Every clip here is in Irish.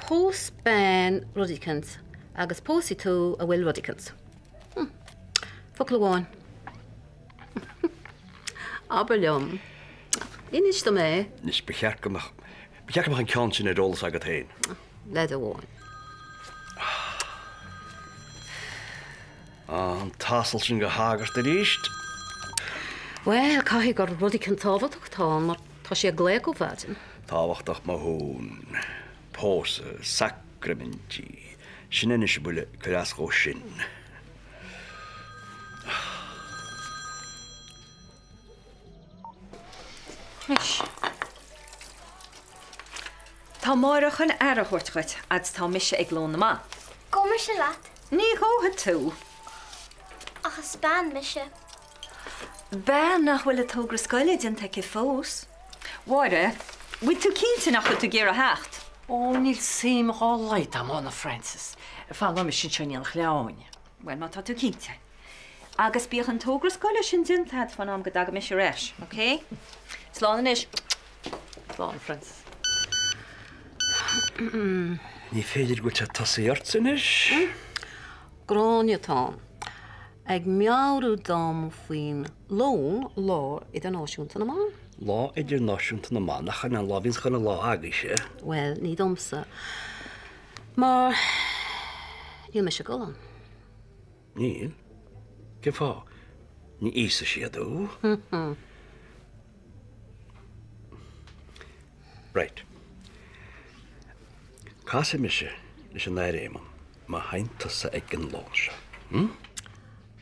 Pós bean rud eicínt agus pósfaidh tú a bhfuil rud eicínt. Hm. Focal amháin. Abair liom. Inis dom é. Anois, ba cheart go mbeadh, ba cheart go mbeadh an ceann sin ar eolas agat féin. Leid amháin. An t-asal sin go hagart arís. Bhuel, caithfidh gur rud eicínt tábhachtach atá ann mar tá sé ag glaoch ó mhaidin. Tábhachtach mo thóin. Pósadh, sacraimintí. Sin anois an buille ag cur as dhó sin. Anois. Tá Máire chun aire a thabhairt dhuit fhad 's tá mise ag lón na mban. Gabhfaidh mise leat. Ní ghabhfaidh tú. Ach is bean mise. Bean nach bhfuil a togra scoile déanta aici fós. Mháire, bhfuil tú cinnte nach bhfuil tú ag iarraidh theacht? Ó, níl suim dhá laghad agam ann, a Frances. Fanfaidh mise anseo in éineacht le Áine. Bhuel, má tá tú cinnte. Agus bíodh an togra scoile sin déanta agat fán am go dtaga mise ar ais, ok? Slán anois. Slán, Frances. Ní féidir go bhfuil sé tosaithe ortsa anois? Gráinne atá ann. Ag meabhrú dom faoin lón Lá Idirnáisiúnta na mBan. Lá Idirnáisiúnta na mBan? Ach an é an lá a bhíonns chuile lá agaibhse? Bhuel, ní domsa. Mar níl mise ag dul ann. Níl? Cén fáth? Ní íosfaidh siad thú. Right. Casfaidh mise leis an Aire Éamonn má théann tusa ag an lón seo. Hm?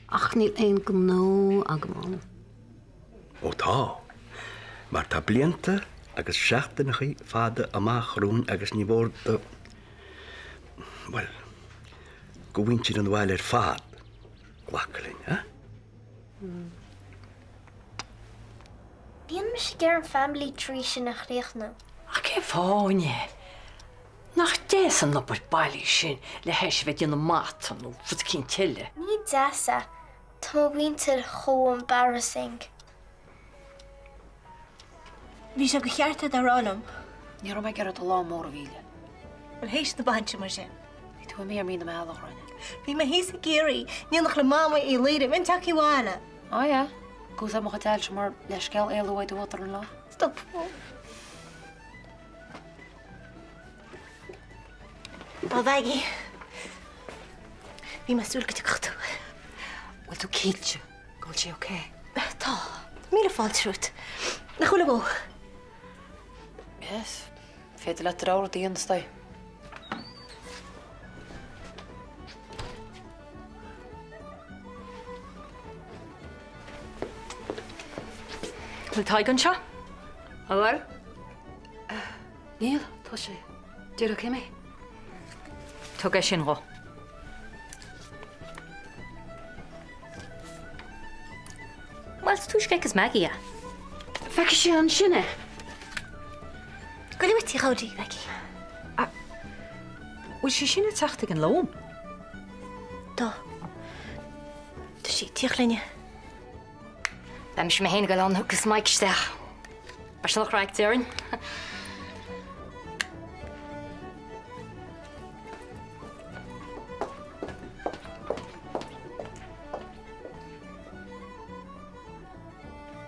Ach níl aon ghnó agam ann. Ó tá. Mar tá blianta agus seachtaineachaí fada amach romhainn agus ní mór do, bhuel, do mhuintir an bhaile ar fad glacadh linn, eh? Níl mise ag iarraidh an family tree sin a chríochnú. Ach cén fáth, Áine? Nach deas an obair baile í sin le hais a bheith ag déanamh mata nó rud eicínt eile? Ní deas é. Tá mo mhuintir chomh embarrassing. Bhí sé de cheart agat a rá liom. Ní raibh mé ag iarraidh do lá mór a mhilleadh. Bhuel, théis na bainse mar sin. Bhí tú imithe ar mí na meala, a Ghráinne. Bhí mé thíos i gCiarraí, in éineacht le Mamaí Uí Laoire, bheinn tagtha abhaile. Á yeah? Ag úsáid mo chuid ailse mar leithscéal éalú ó do mother-in-law. Stop. Á Mhaggie, bhí mé ag súil go dtiocfadh tú. Bhfuil tú cinnte go bhfuil sé ok? Tá. Míle fáilte romhat. Nach bhfuil a bhó? Yes. Féidir leat do rogha rud a dhéanamh di. Bhfuil Tadhg anseo? An bhfuil? Níl, tá sé díreach imithe. Tug é sin dhó. Bhuel, is túisce a fheicfeas Maggie é. Feicfidh sé ansin é. Go luath, a Chóidí, Maggie. Bhfuil sí sin ag teacht ag an lón? Tá. Tá sí ag tíocht linne. Beidh mise mé féin ag dul ann agus Mike isteach. Beidh sé ina chraic, déarfainn.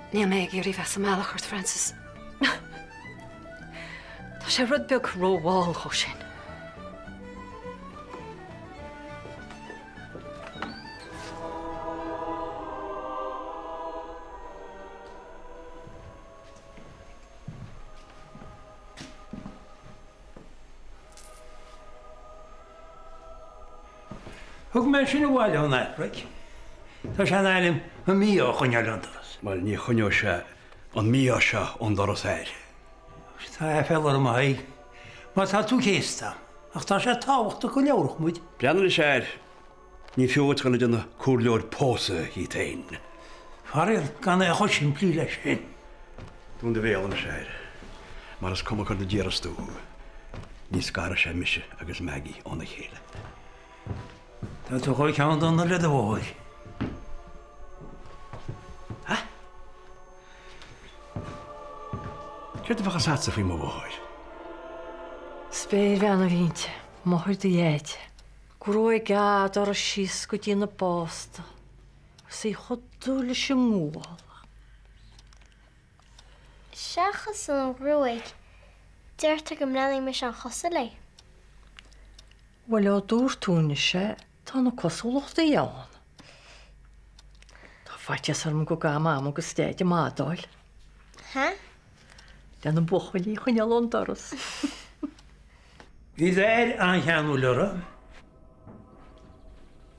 Níl mé ag iarraidh bheith sa mbealach ort, Frances. Tá sé rud beag rómhall dhó sin. Thug mé sin abhaile ón Afraic. Tá sé in ainm an mí-ádh a choinneáil ón doras. Bhuel, ní choinneoidh sé an mí-ádh seo ón doras air. Tá aiféala orm, a Thaidhg, má tá tú céasta. Ach tá sé tábhachtach go labhródh muid. Breathnaigh anois air. Ní fiú dhuit dhul ag déanamh comhairleoir pósadh dhíot féin. Faraor gan é chomh simplí leis sin. Dún do bhéal anois air, mar is cuma céard a déarfas tú, ní scarfaidh sé mise agus Maggie óna chéile. Tá tú chomh ceanndána le do mháthair. Ha? Céard a bheadh fhios a'dsa faoi mo mháthair? Spéirbhean a bhí inti, máthair do Dhaid. Gruaig fhada a raibh síos go dtí na básta agus í chomh dubh leis an ngual. Seachas an ghruaig, deirtear go mbreathnaíonn mise an-chosúil léi. Bhuel, ó dúirt tú anois é, tá na cosúlachtaí ann. Tá faitíos orm go gcaithfidh Mam agus Deaid a madáil. Hah? Le na buachaillí a choinneáil ón doras. Bhí d'athair an-cheanúil orthu.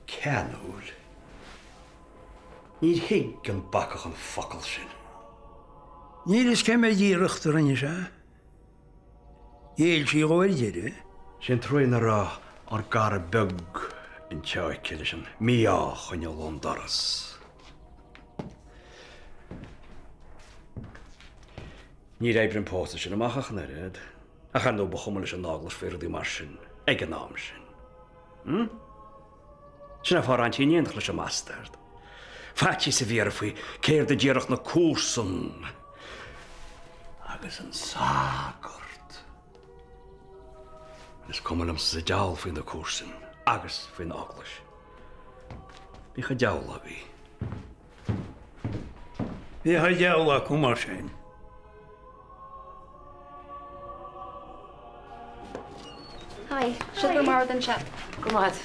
Ceanúil? Níor thuig an bacach an focal sin. Níl fhios cé mhéad iarracht a rinne sé. Ghéill sí dhó ar deireadh. Sé an truaighe nach raibh ár gcara beag anseo aici leis an mí-ádh a choinneáil ón doras. Níor oibrigh an pósadh sin amach ach an oiread. Ach ar ndóigh ba chuma leis an Eaglais faoi rudaí mar sin ag an am sin. Hm? Sin an fáth ar fhan sí in éineacht leis an mbastard. Faitíos a bhí uirthi faoi céard a déarfadh na comharsain agus an sagart. Is cuma liomsa sa diabhal faoi na comharsain agus faoin Eaglais. Bíodh an diabhal agaibh. Bíodh an diabhal acu mar sin. Hi, seo go raibh maith agat. Go raibh maith.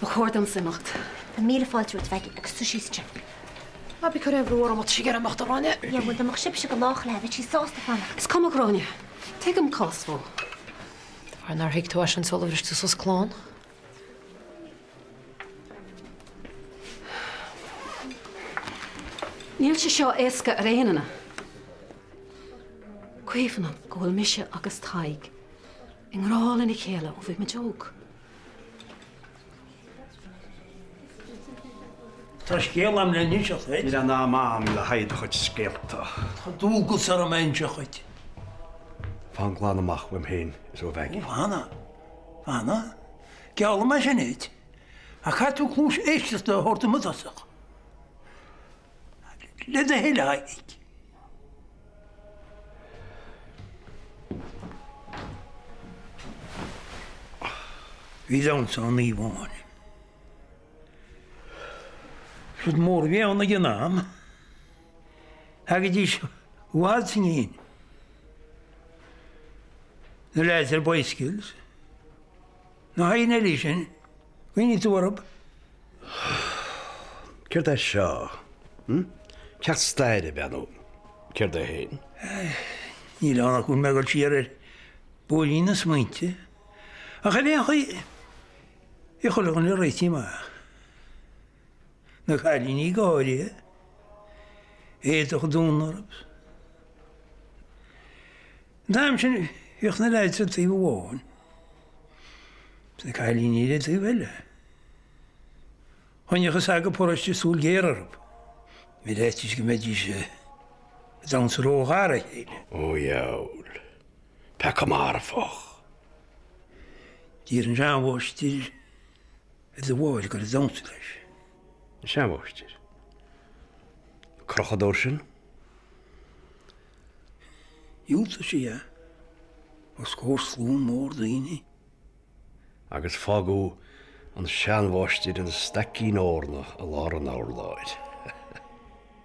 Ba chóir domsa imeacht. Tá míle fáilte romhat, a Mheaigí, agus suigh síos ansin. Ná bí ag cur aon bhrú orm, tá sí ag iarraidh imeacht, a Ghráinne. Yeah, bhuel, dá mbeadh sibhse go lách léi, bheadh sí sásta fanacht. Is cuma, a Ghráinne. Tuigim cás Mhó. De bharr nár thuig tú é sin sular bhris tú suas clann. Níl sé seo éasca ar aon duine. Cuimhnigh go bhfuil mise agus Tadhg i ngrá lena chéile ó bhí muid óg. Tá scéal agam le n-inseacht duit. Níl aon am agam le haghaidh do chuid scéalta. Tá dualgas orm é a inseacht duit. Fan glan amach uaim féin is ó Mheaigí. Ó, fan, fan. Geallaim é sin duit. Ach caithfidh tú cluas éisteachta a thabhairt dom i dtosach. Le do thoil, a Thaidhg. Bhí damhsa ann oíche amháin. Rud mór a bhí ann ag an am. Thagaidís i bhfad is i gcéin. Na leaids ar bicycles. Na haon eile sin, cuimhníonn tú orthu? Céard é seo? Hm? Ceacht staire ab ea nó céard é féin? Níl ann ach go bhfuil mé ag dul siar ar bhóithrín na smaointe. Ach ar aon chaoi, bhí chuile dhuine réitithe amach. Na cailíní go háirithe. Éadach donn orthu. An t-am sin bhíodh na leaids ar taobh amháin is na cailíní ar an taobh eile. Choinneodh an sagart paróiste súil ghéar orthu ar fhaitíos go mbeidís ag damhsa ró-ghar dá chéile. Ó dheabhail, peaca marfach! D'iarr an seanmháistir ar do mháthair dul ag damhsa leis. An seanmháistir? An crochadóir sin? Dhiúltaigh sí é, os comhair slua mór daoine. Agus fágadh an seanmháistir ina staicín eorna i lár an urláir.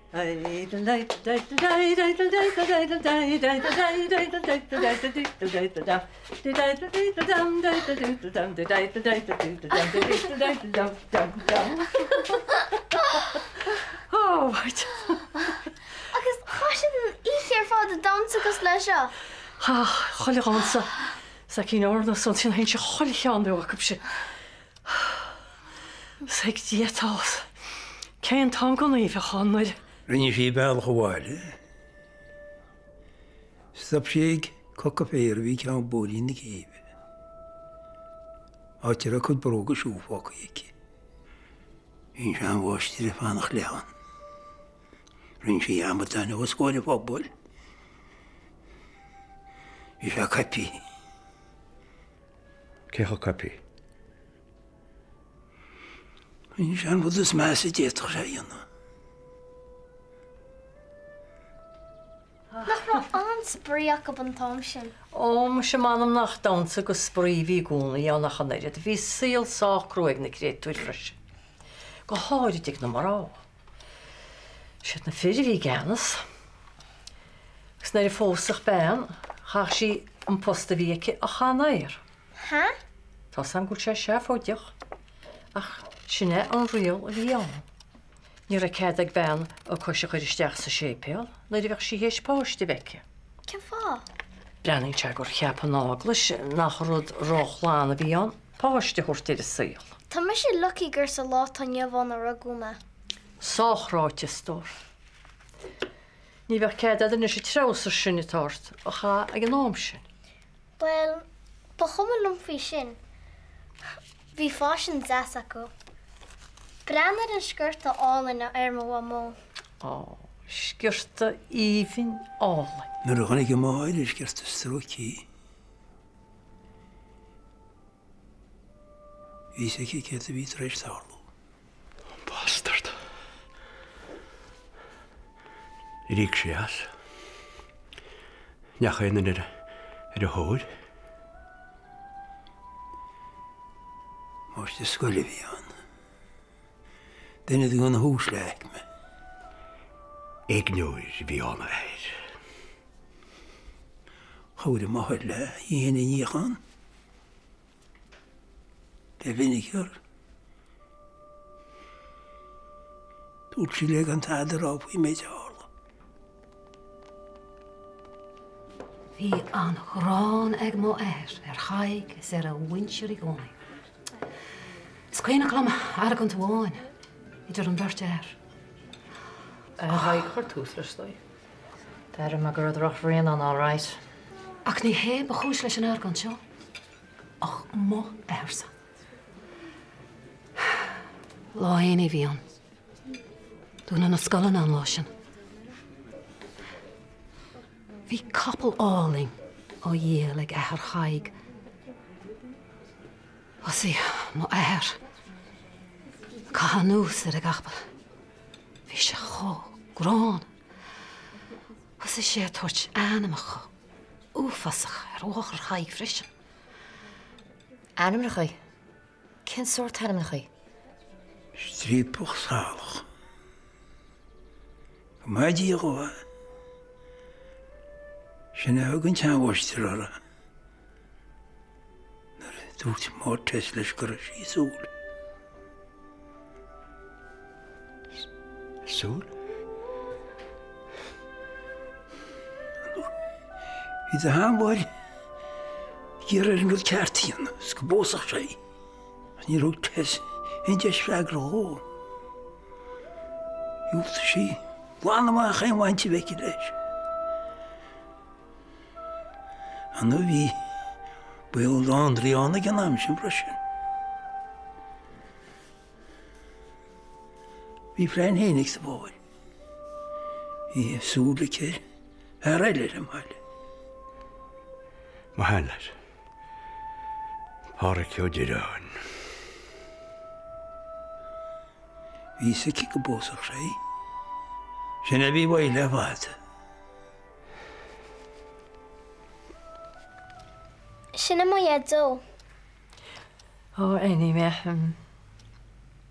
Agus chaith siad an oíche ar fad ag damhsa cosúil le seo. Chaith chuile dhamhsa Staicín eorna is ansin sheinn sé chuile cheann dóibh acu sin. Is ag Dia atá a fhios cén t-am den oíche a bheadh ann nuair. Rinne sí a bealach abhaile. Stop sí ag coca féir a bhí ceann bóithrín na céibhe, áit a raibh a cuid bróga siúil fágtha aici. Bhí an seanmháistir ag fanacht léi ann. Rinne sí amadán de os comhair an phobail. Bhí sé coipthe. Cé chomh coipthe? Rinne sé an rud is measa a d'fhéadfadh sé a dhéanamh. Nach raibh an. spraoi acu an t-am sin. Ó, muise m'anam nach damhsa agus spraoi a bhí i gcónaí ann ach an oiread. Bhí saol sách crua ag na créatúir freisin. Go háirid ag na mná. Siad na fir a bhí i gceannas. Agus nuair a phósadh bean, chaithfeadh sí an post a bhí aici a chaitheamh in aer. Há? Tá's a'm go bhfuil sé seafóideach, ach sin é an riail a bhí ann. Ní raibh cead ag bean a cois a chur isteach sa séipéal nuair a bheadh sí théis páiste a bheith aici. Cén fáth? Breathnaíonn sé gur cheap an Eaglais nach rud róghlan a bhí ann páiste a thabhairt ar an saol. Tá mise lucky gur sa lá atá inniu ann a rugadh mé. Sách ráite, a stór. Ní bheadh cead agat anois an treabhsar sin atá ort a chaitheamh ag an am sin. Bhuel, ba chuma liom faoi sin. Bhí faisean deas acu. Breathnaigh ar an sciorta álainn ar mo mhamó. Á, sciorta aoibhinn álainn. Nuair a chonaic a máthair an sciorta stróicthe, bhí a fhios aici céard a bhí tar éis tarlú. Bastard. Ar íoc sé as? Ndeachaigh aon duine ar a thóir? Máistir scoile a bhí ann. Duine de na huaisle aicme. Éigneoir a bhí ann, a athair. Chabhraigh máthair le dhéanamh an níocháin. Le vinegar. Dúirt sí léi gan tada a rá faoin méid a tharla. Bhí an-ghráin ag mo athair ar Thadhg is ar a mhuintir i gcónaí. Is cuimhneach liom argóint amháin idir an bheirt fhear. Tadhg a chuir tús leis, is dóigh. D'airigh mé go raibh drochbhraon ann all right. Ach ní hé ba chúis leis an argóint seo. Ach mo athairse. Lá aonaigh a bhí ann. Dúnadh na scoileanna an lá sin. Bhí capall álainn á dhíol ag athair Thaidhg. Thosaigh mo athair ag caitheamh anuas ar an gcapall. Bhí sé chomh gránna. Thosaigh sé ag tabhairt ainmneacha uafásacha ar mháthair Thaidhg freisin. Ainmneacha? Cén sórt ainmneacha? Striapach salach. Go maithe Dia dhó é. Sin a thug an tseanmháistir uirthi nuair a dúirt máthair Tess leis go raibh sí súil. Súil? Bhí do sheanmháthair ag iarraidh an rud ceart a dhéanamh is go bpósfadh sé í. Ach níor thug Tess aon deis freagra dhó. Dhiúltaigh sí glan amach aon bhaint a bheith aici leis. Ar ndóigh bhí baol laundry ann ag an am sin freisin. Bhí a plean féin ag do mháthair. Bhí súil aici ar fhear eile ar an mbaile. Mo sheanleaid. Pádhraic Ó Direáin. Bhí fhios aici go bpósfadh sé í. Sin a bhí uaithi le fada. Sin é mo Dhaideo. Ó, anyway.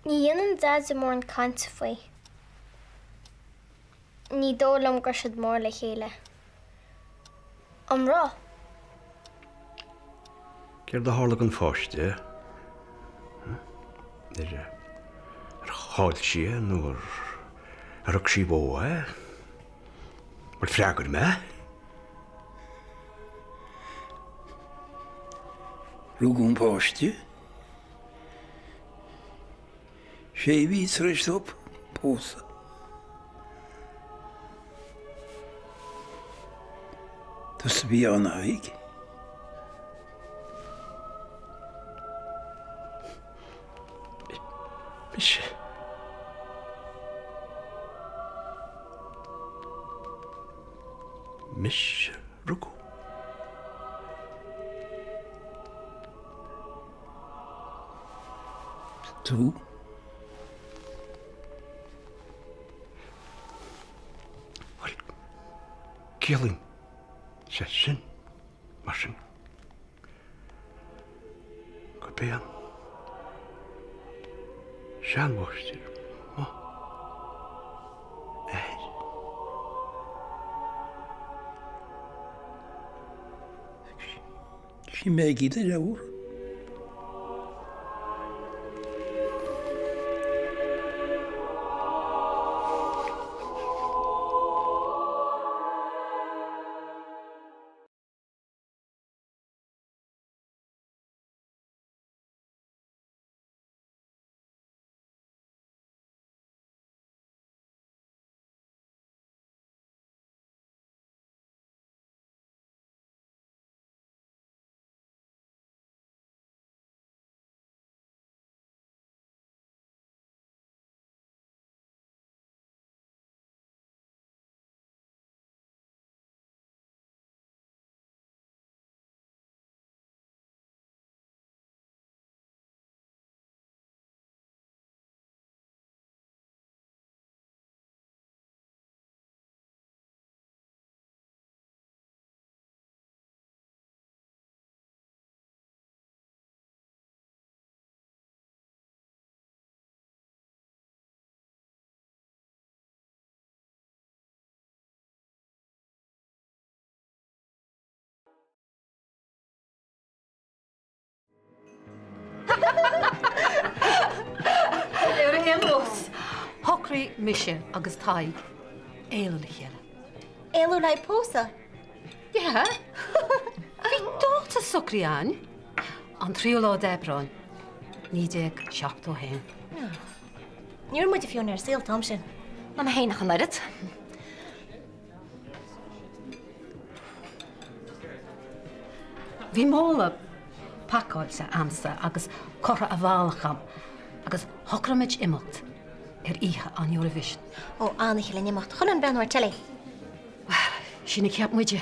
Ní dhéanann Daideo mórán cainte faoi. Ní dóigh liom go raibh siad mór le chéile. An raibh? Céard a tharla don pháiste? Ar ar chaill sí é nó ar ar thug sí bó é? Bhuel, freagair mé. Rugadh an páiste. Sé mhí tar éis dó pósadh. Tusa a bhí ann, a Thaidhg. Mise. Mise rugadh. Tú. Bhuel, ciallaíonn. Sé sin, mar sin, gurb é an seanmháistir mo athair. Sin Maggie do leabhar. Ar aon nós, shocraigh mise agus Tadhg éalú le chéile. Éalú le haghaidh pósadh? Yeah. Bhí dáta socraithe againn, an tríú lá d'Aibreán, 1971. Ní raibh muide fiú ar an saol an t-am sin. Ná mé féin ach an oiread. Bhí mála pacáilte a'msa agus curtha i bhfalach a'm agus shocraigh muid imeacht ar oíche an Eurovision. Ó, an-oíche le n-imeacht, chuile dhuine ag breathnú ar telly. Bhuel, sin a cheap muide,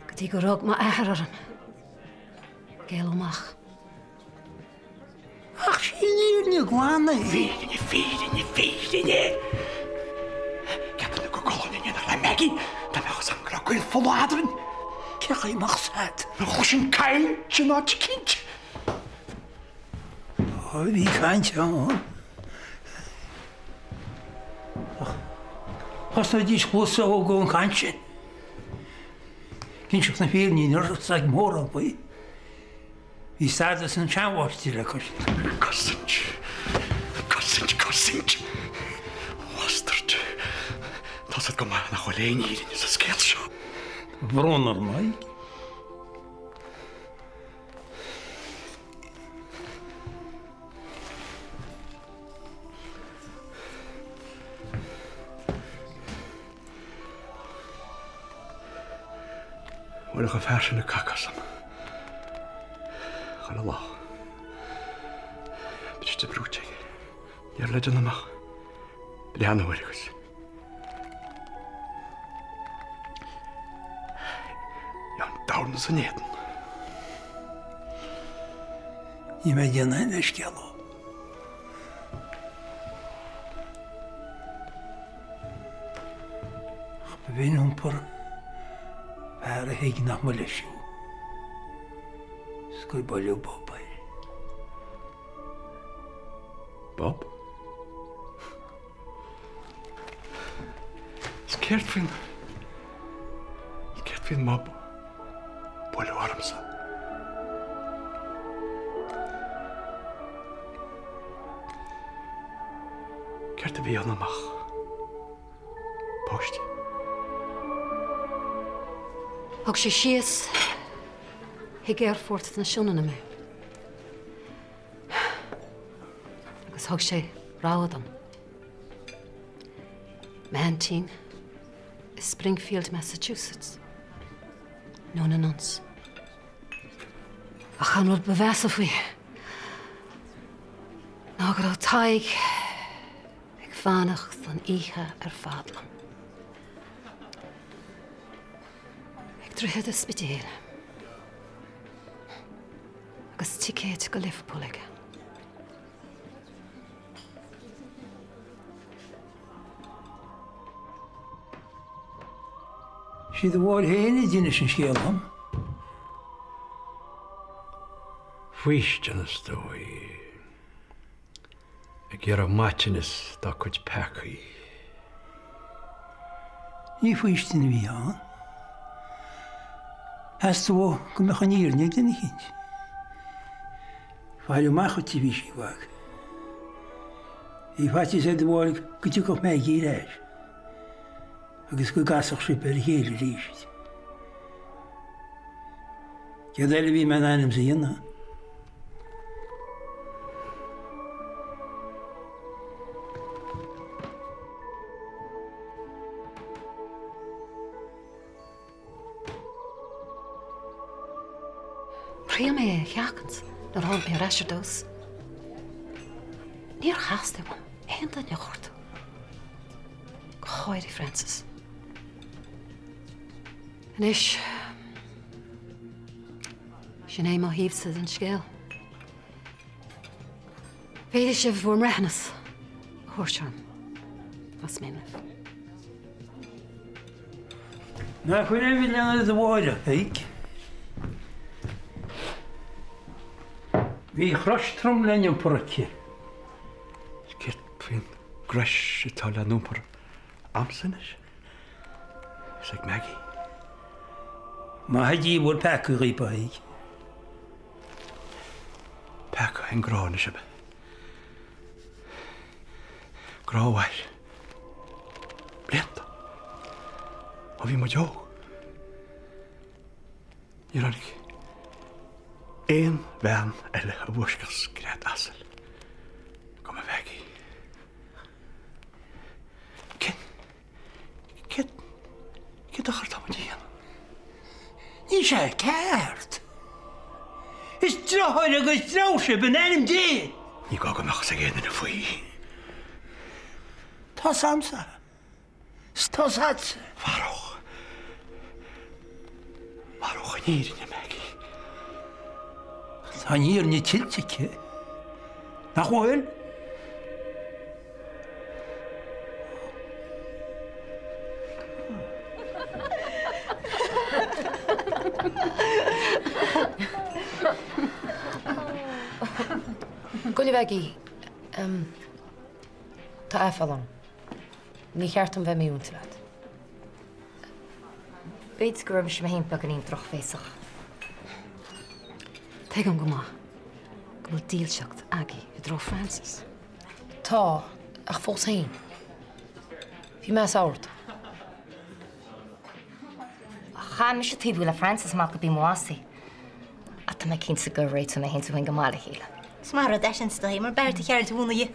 go dtí gur rug m'athair orm ag éalú amach. Ach sí an fhírinne glan í. Fírinne, fírinne, fírinne! Ceapann tú go gcodlóinn in éineacht le Maggie dá mbeadh fhios agam go raibh gaol fola eadrainn? Cé chaoi a mbeadh fhios a'd? Mar chloisinn caint in áit eicínt. Ó, bhí caint ann. Ach chosnóidís cluasa óga ón chaint sin. Ag inseacht na fírinne, ní raibh fhios ag mórán faoi. Bhí stádas an tseanmháistir le cosaint. Cosaint, cosaint, cosaint. Bhastard. Tá 'fhios a'd go maith nach bhfuil aon fhírinne sa scéal seo. Tá brón orm, a Thaidhg. Bhainfeadh an fear sin an cac asam. Chuile lá. Briste brúite aige. Ní raibh le déanamh ach breathnú air agus. An domhan as an éadan. Ní mé ag déanamh aon leithscéal dó. Ach ba bhinn iompar fear a thuig nach mba leis thú 's gur buaileadh bob air. Bob? Is céard faoin, is céard faoin mbob a buaileadh ormsa? Céard a bhí ionam ach páiste? Thug sé síos chuig aerfort na Sionainne mé. Agus thug sé rogha dom. M'aintín i Springfield, Massachusetts, nó na nuns. Ach an rud ba mheasa faoi ná go raibh Tadhg ag fanacht an oíche ar fad liom. Ag Droichead an Spidéil. Agus ticéid go Liverpool aige. Sí do Mháire féin a d'inis an scéal dhom. Faoistin, is dóigh. Ag iarraidh maiteanas dá cuid peacaí. Ní faoistin a bhí ann. Theastaigh uaithi go mbeadh an fhírinne ag duine eicínt. Ag faire amach dhuit a bhí sí, a Mhag. Bhí faitíos ar do Mháire go dtiocfadh Maggie ar ais agus go gcasfadh sibh ar a chéile arís. Céard eile a bhí mé in ainm is a dhéanamh? Thriail mé é a sheachaint nuair a tháinig mé ar ais ar dtús. Níor theastaigh uaim aon duine a ghortú. Go háirithe Francis. Anois, sin é mo thaobhsa den scéal. Féadfaidh sibh bhur mbreithiúnas a thabhairt orm, más mian libh. Ná cuir aon mhilleán ar do Mháire, a Thaidhg. Bhí crois trom le n-iompar aici. Céard faoin gcrois atá le n-iompar a'msa anois? Is ag Maggie. Maith an diabhal peaca dhaoib, a Thaidhg. Peaca an grá anois ab ea? Grá a mhair blianta ó bhí muid óg. Níor tháinig aon bhean eile a bhfuascail scread asail go mo Mhaggie. Cén, cén, cén dochar atá muid a dhéanamh? Níl sé ceart. Is deartháir agus deirfiúr sibh in ainm Dé! Ní gá go mbeadh a fhios ag aon duine faoi. Tá 's a'msa. 'S tá 's a'dsa. Mharódh. Mharódh an fhírinne Maggie. Tá an fhírinne tuillte aici. Nach bhfuil? Gabh i leith, a Mhaggie. Tá aiféala orm. Ní cheart dom bheith mímhúinte leat. B'fhéidir go raibh mise mé féin beagáinín drochbhéasach. Tuigim go maith go bhfuil dílseacht agaibh i dtreo Francis. Tá, ach fós féin. Bhí mé ort. Chaith mise taobhú le Francis amach go bíomhásaí. Ach tá mé cinnte go réiteoidh mé féin is tú féin go maith le chéile. Is maith rud é sin, is dóigh, mar b'fhearr do cheird a mhúineadh di.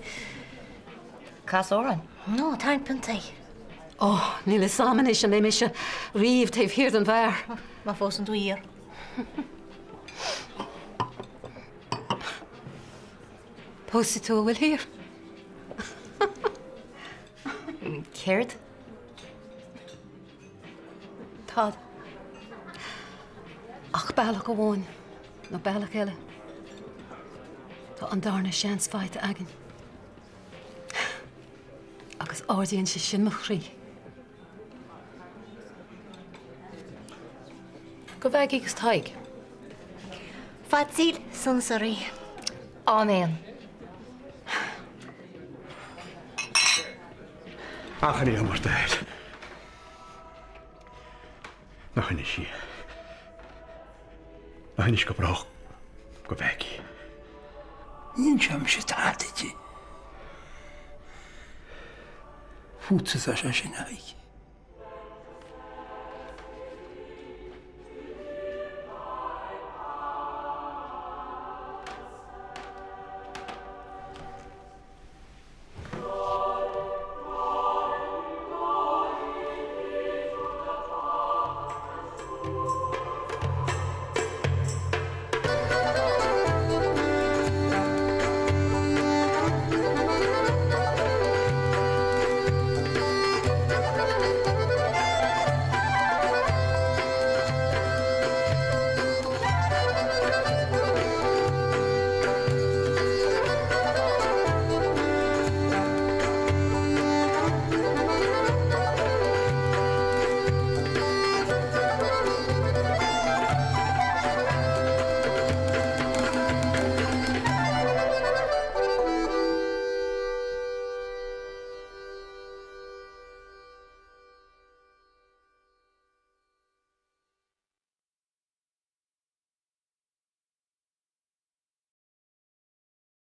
Cas amhrán. No, tarraing piontaí. Ó, níl fhios a'm anois an mbeidh mise riamh taobh thiar den bheár. Má phósann tú iar. Pósfaidh tú a bhfuil thiar. Céard? Tá. Ach bealach amháin nó bealach eile. Tá an darna seans faighte againn. Agus ardaíonn sé sin mo chroí. Go Mhaggie agus Tadhg. Fad saoil, sonas oraibh. Áiméan. Achainí orm ar d'aire. Ná hinis í. Ná hinis go brách go Mhaggie. Ní inseoidh mise tada di. Fútsa atá sé sin, a Thaidhg.